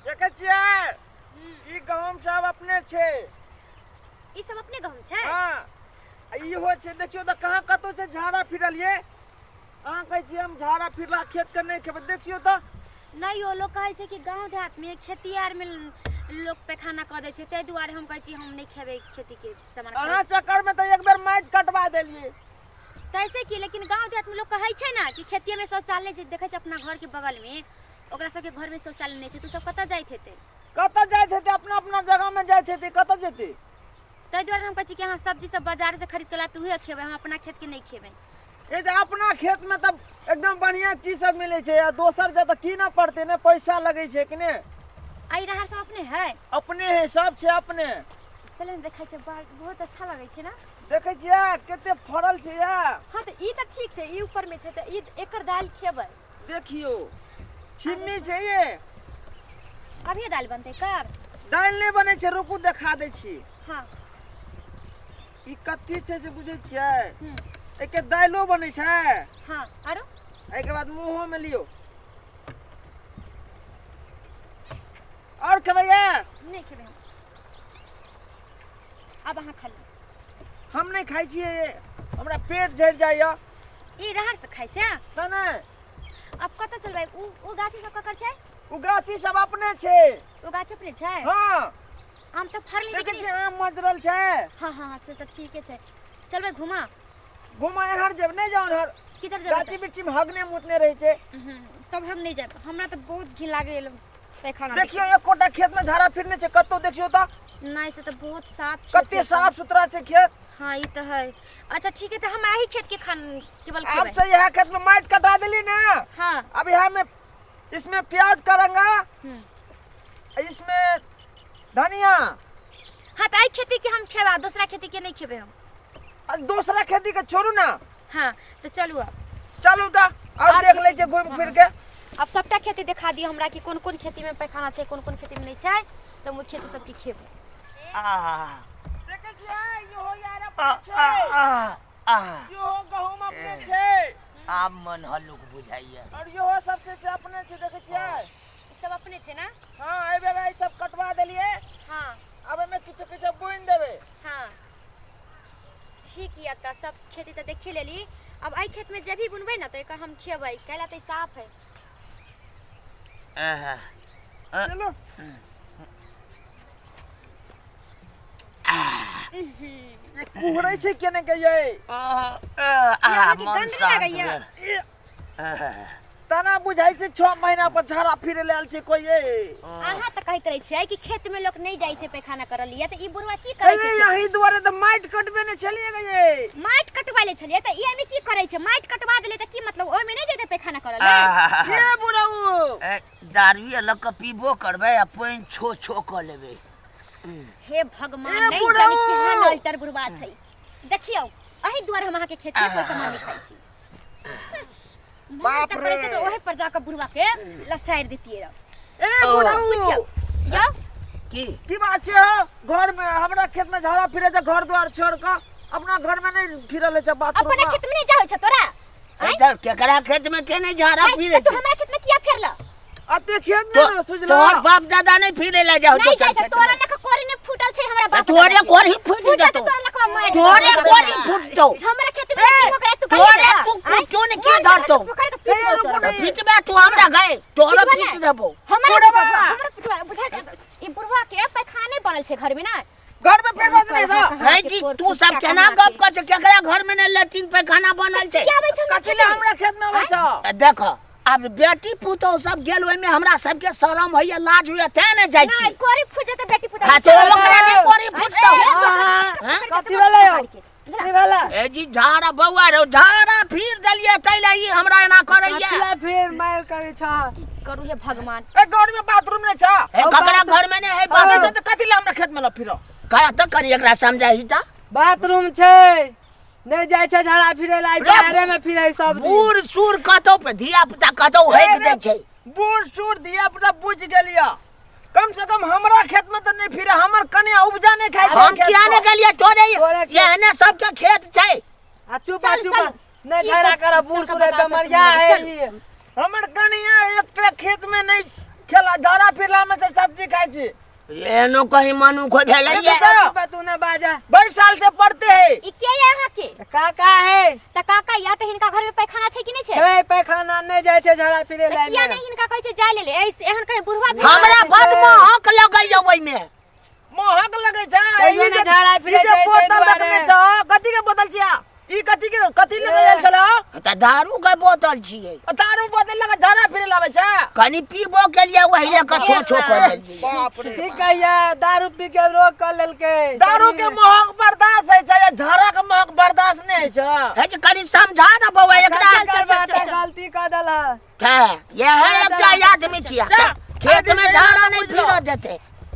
देखै छियै, ई गहूम सब अपने छै। ई सब अपने गहूम छै? हँ, आ इहो छै। देखियौ तऽ, कहाँ कतौ छै झाड़ा फिरल ये। अहाँ कहै छियै हम झाड़ा फिरला खेत के नहि खेबै, देखियौ तऽ। नहि यौ, लोक कहै छै कि गाँव देहातमे खेती आरमे लोक पैखाना कऽ दै छै, ताहि दुआरे हम कहै छी हम नहि खेबै खेतीके सामान। अहाँ चक्कर मे तऽ एक बेर माटि कटवा देलियै। तैसे की, लेकिन गाँव देहातमे लोक कहै छै ने कि खेतीमे शौचालय छै। देखै छै अपना घरके बगलमे, ओकरा सबके घरमे शौचालय नहि छै, तऽ ओ सब कतऽ जाइत हेतै? कतऽ जाइत हेतै? अपना अपना जगह मे जाइत हेतै, कतऽ जेतै? ताहि दुआरे हम कहै छी कि अहाँ सब्जी सब बाजार से खरीद के ला तऽ उहे खेबै, हम अपना खेतके नहि खेबै। ए जे अपना खेत में तऽ एकदम बढ़िया चीज सब मिलै छै, आ दोसर जतऽ कीनऽ पड़तै ने, पैसा लगै छै कि ने। आ ई राहर सब अपने है? अपने है, सब छै अपने। चलो ने, देखै छै, बहुत अच्छा लगै छै ने। देखै छियै कते फड़ल छै या। हाँ, तऽ ई तऽ ठीक छै, ई ऊपर में छै तऽ ई एकर दालि खेबै। देखियौ, छिम्मी छै ये। अभिये दालि बनतै कर? दालि नहि बनै छै, रुकू, देखा दै छी। हाँ। ई कथी छै से बुझै छियै? एके दालिओ बनै छै। हाँ, आरो? एहिके बाद मुँहो में लियौ। आओर खेबै ये? नहि खेबै हम, आब अहाँ खा लिअ। हम नहि खाइ छियै, हमरा पेट झड़ि जाइए। ई रहर से खाइ छै? तऽ नहि। अब कतऽ चलबै? उ गाछी सब ककर छै? ओ गाछी सब अपने छै। ओ गाछ अपने छै? हाँ। आम तऽ फड़लै। देखै छियै आम मजरल छै। हाँ हाँ, से तऽ ठीके छै। चलबै घुमा? घुमा एहर जेब, नहि जाउ एहर। किधर जेबै? गाछी वृक्षी में हगने मुतने रहै छै। तब हम नहि जायब, हमरा तऽ बहुत घिन लागै पैखाना। देखियौ, एकोटा खेत में झाड़ा फिरने छै कतौ? देखियौ तऽ। नहि, से तऽ बहुत साफ खेत कते छै। साफ सुथरा छै खेत। हाँ, ई तऽ है। अच्छा ठीक है, तऽ हम एही खेत के खान केवल आब खेबै। से इएह खेत में माटि कटा देली ने। हाँ। अब यहाँ में इसमें प्याज करेंगा, इसमें धनिया। हाँ, तऽ एहि खेती के हम खेबै आ दूसरा खेती के नहि खेबै हम। आ दूसरा खेती के छोड़ू ना। हाँ, तऽ चलू आब। चलू तऽ और और देख लै छै घूम फिर के। आब सबटा खेती देखा दियौ हमरा कि कोन कोन खेती में पैखाना छै, कोन कोन खेती में नहि छै, तऽ हम ओहि खेती सबके खेबै। आ देखै छियै, इहो यार आ अपने छै। आ आ आ इहो गहूम अपने छै। आब मन हल्लुक बुझाइया। और इहो सब छै से अपने छै, देखै छियै? ई सब अपने छै ने? हाँ, एहि बेर ई सब कटवा देलियै। हाँ। आब एहिमे किछो किछो बुनि देबै। हाँ, ठीक यऽ। तऽ सब खेती तऽ देखिए लेली। अब एहि खेतमे जे भी बुनबै ने तऽ एकर हम खेबै, कैला तऽ ई साफ है। आहा। चलू। ये कुहरै छै केने के ये? आ आ अहाँके मन गन्ध नहि शान्त लगैया? भेल। आहा। तना बुझाइ छै 6 महीना पर झाड़ा फिरे ले आयल छै कोई ये। अहाँ तऽ कहैत रहै छियै कि खेतमे लोक नहि जाइ छै पैखाना करऽ लिए, तऽ ई बुढ़वा की करै अरे छै? यही दुआरे तऽ माटि कटबे नहि छलियै गे ये। माटि कटवा लै छलियै तऽ ई एहिमे की करै छै? माटि कटवा देलै तऽ की मतलब, ओहिमे नहि जेतै पैखाना करऽ ले? आहा। ये बुढ़ऊ। ए, दारुए लऽ कऽ पीबो करबै आ पानि छो छो कऽ लेबै। हे भगवान! ए नहि बुढ़ऊ! जाने केहन अल्टर बुढ़वा छै। देखियौ, एहि दुआरे हम अहाँके खेत के कोई सामान नहि खाइ छी। मन बाप तऽ करै छै रे। तऽ ओहि पर जाकऽ बुढ़वा के लसारि दितियै रऽ। ए ओ। बुढ़ऊ। पुछियौ यौ। की? की बात छै हो? घर में हमरा खेत में झाड़ा फिरे छै, घर द्वार छोड़ कऽ अपना घर में नहीं फिरल छै बाथरूम अपना में। खेत में नहीं जाइ छै तोरा? आँय? इधर केकरा खेत में के नहीं झाड़ा आँय, फिरे तऽ तू छै? हमरा खेत में किया फेरल? अते खेत तो नहीं ने सुझला। तोहर बाप दादा नहीं फिरे ला जाओ नहीं दोसर जाइ छै खेत तोरा में। लक कोरी ने फूटल छै हमरा बाप तोरे दादा के। कोरी फूट फूटल जतो। तऽ तोरा लकवा मारि तोरे देतौ। कोरी फूटतो। हमरा खेत में की होकरा तू तोरे तू कुछो ने की धरतो। पकड़ के पीट ए, दो रुकू तोरा। ने। फिटबे तू हमरा गए, तोरो फिटबे फिट ने। देबो। हमरा बुढ़वा। पिटवा, हमरा पिटवा, बुझा के ई बुढ़वा के पैखाने बनल छै घर में ना। घर में फिर बात नहीं था। है जी, तू सब केना गप कर छै? केकरा घर में ने लैट्रिन पैखाना बनल छै? की आबै छै हमरा कथी ले खेत में? हमरा खेत में आबै छौ? देख, आब बेटी पुतोह सब गेल, ओहिमे हमरा सबके शरम होइया, लाज होइया, तें ने जाइ नहीं छी। कोरी फूट जेतै बेटी पुतोह। हाँ, तो ओकरा नहि कोरी फुटतौ। हाँ? कथी भेलै यौ? की भेलै? ए जी, झाड़ा बौआ रौ, झाड़ा फिर देलियै तै लए ई हमरा एना करैया। कथी ला फिर मारि करै छह? करू हे भगवान। ए घर में बाथरूम नहीं छौ? ए, ककरा घर में नहि है बाथरूम? तऽ कथी ले हमरा खेत में ल फिरो? कह तऽ करी एकरा समझाही तऽ। बाथरूम छै, नहि जाइ छै झाड़ा फिरै ला, रे, बाहरे में फिरै सब दिन। बूढ़ सूढ़ कतौ पे धिया पुता कतौ हेक दै छै। बूढ़ सूढ़ धिया पुता बुझ गेलिया, कम से कम हमरा खेत में तऽ नहीं फिरे। हमर कनिया उपजा नहीं खाइ छै हम खेत किया ने पर। गेलियै तोरे? तोरे खेत। एहने सबके खेत छै। आ चुप आ, चल, चुप चल। आ, नहि की झगड़ा कर- करब, बूढ़ सबके सूढ़ बता बेमरिया सब है चल। ई। हमर कनिया एकटा खेत में नहीं खेला आ झाड़ा फिरला में से सब्जी खाइ छी। एनो कहीं मनुख भेलै देखू तऽ। बा तू ना बाजा। 22 साल से पढ़ते है। ई के ये अहाँ के? काका है। त काका या त हिनका घर में पैखाना छै कि नै छै? छै पैखाना, नहि जाइ छै झाड़ा फिरे त ला। किया नै हिनका कहै छै जाय ले ले? एहन कहीं बुढ़वा भेल। हमरा बड महक लगैया ओहिमे। महक लगै छै। कहियो ई ने झाड़ा फिरे ई जे छै, ताहि बोतल दुआरे। रखने छौ, कथी के बोतल छिया? ई कथी के कथी लगे आयल छलौ? तऽ दारू के बोतल छियै। दारू बोतल लगा झाड़ा फिरे लाबै छै? कनि पीबो के लिए वही के छो छो कऽ देलियै। बाप रे। की कहिया, दारू पी के रोग कर लेलकै। दारू के महक बर्दाश्त होइ छै, झाड़ा के महक बर्दाश्त नहि होइ छै। हे जे कनि समझा ने बौआ एकरा। चल, चल, चल, चल। गलती कऽ देला। इएह एकटा आदमी छियै, खेत में झाड़ा नहीं फिरऽ देतै।